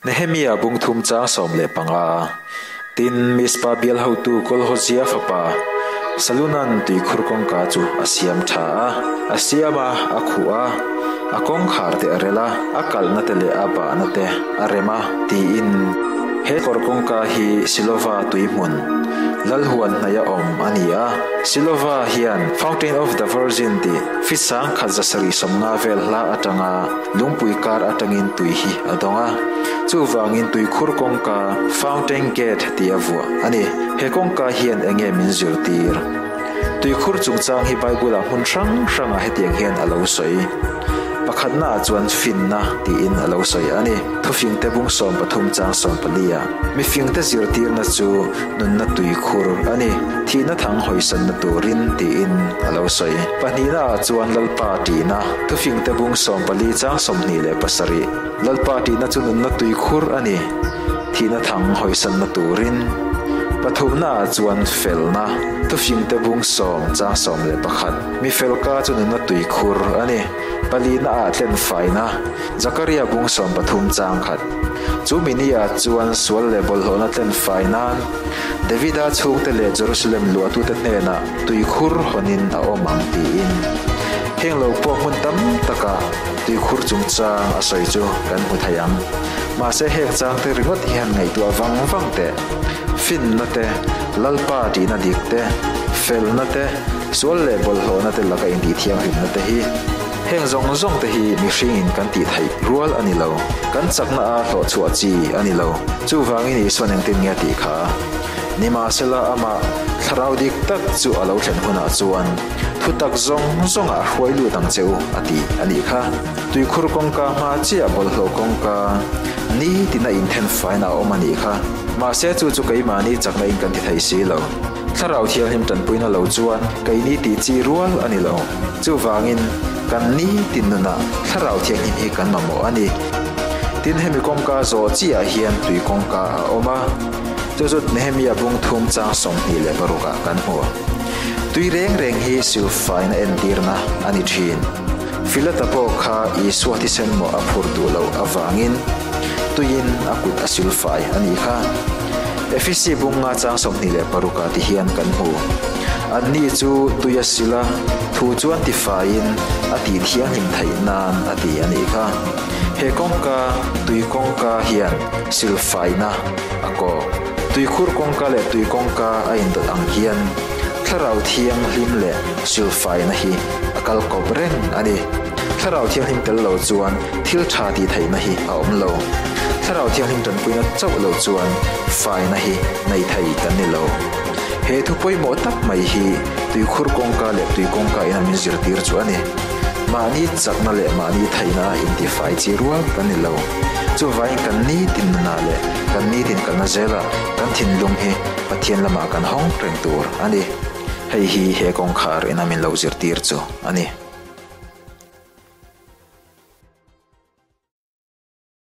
Nehemia bung thum chang 15. Tin, Mizpa bial hotu Kolhozia fapa Salunan tuikhur kawngka chu a siam tha a, a siam a, a khuh a, a kawngkhar te a rel a, a kalhna te leh a bahna te a rem a, tiin he kawr kawngka hi Silova tui hmun, Lalhuan hnaia awm a ni a. Silova hian Fountain of the Virgin tih feet 1750 vel hla atanga Lungpui kar atangin tui hi a dawng a, chuvangin tuikhur kawngka, fountain gate, tih a vuah a ni. He kawngka hian eng nge min zirtir? Tuikhur chungchang hi Bible-ah hmun hrang hrangah hetiang hian a lo sawi. Pakhatnaah chuan finna tiin a lo sawi a ni. Thufingte bung 13 chang 14 ah, Mifingte zirtirna chu nunna tuikhur a ni, thihna thang hawisanna turin tiin a lo sawi. Pahnihna ah chuan Lalpa ṭihna, thufingte bung 14 chang 27, Lalpa ṭihna chu nunna tuikhur a ni, thihna thang hawisanna turin. Pathumna ah chuan felna, thufingte bung 10 chang 11, Mi felka chu nunna tuikhur a ni. Palina ah tlen faina, Zakaria bung 13 chang 1. Chu mini ah chuan sual leh bawlhhlawhna tlen fai nan Davida chhungte leh Jerusalem luahtute hnenah tuikhur hawnin a awm ang tiin. Heng lo pawh hmun tam takah tuikhur chungchang a sawi chu kan hmu thei ang. Mahse heng changte ringawt hian ngaihtuah vang vang teh. Finna te, Lalpa tihna dik te, felna te, sual leh bawlhhlawhna te laka intihthianghlimna te hi Heng zawng zawng te hi mihringin kan tih theih rual a ni lo. Kan chakna a hlawh chhuah chi a ni lo. Chuvangin Isuan engtin nge a tih kha? Nimahsela amah thlarau dik tak chu a lo thlen hunah chuan thutak zawng zawngah a hruai lut ang che u a ti a nih kha. Tuikhur kawngka hma chiah bawlhhlawh kawngka nitina inthen faina a awm a nih kha. Mahse chu chu keimahni chakna in kan ti thei si lo. Thlarau Thianghlim tanpuina lo chuan keini tih chi rual a ni lo. Chuvangin, kan nitin nunah Thlarau Thianghlim hi kan mamawh a ni. Tin, hemi kawngka zawh chiah hian tui kawngka a awm a, chu chu Nehemia bung thum chang 26 ah kan hmu. Tui reng reng hi silfaina entirna a ni thin. Filata pawh kha Isua thisen mawh a phur duh loh avangin tuiin a kut a silfai a nih kha. Efesi bunga chang 26 ah ti hian kan hmu. Anni chu tui a sil a, thu chuan tifaiin a tih thianghlim theih nan a ti a nih kha. He kawngka, tui kawngka hian silfaina a kawk. Tuikhur kawngka leh tui kawngka a indawt ang hian Thlarau Thianghlim leh silfaina hi a kal kawp reng a ni. Thlarau Thianghlim tel lo chuan thil tha tih theihna hi a awm lo. Thlarau Thianghlim tanpuina chauh lo chuan faina hi nei thei kan ni lo. He thu pawimawh tak mai hi tuikhur kawngka leh tui kawngka ina min zirtir chu a ni. Mahni chakna leh mahni theihna a intifai chi rual kan ni lo. Chuvangin kan nitin nunah leh kan nitin kalna zelah kan thinlung hi Pathian lamah kan hawng reng tur a ni. Hei hi he kawngkhar ina min lo zirtir chu a ni.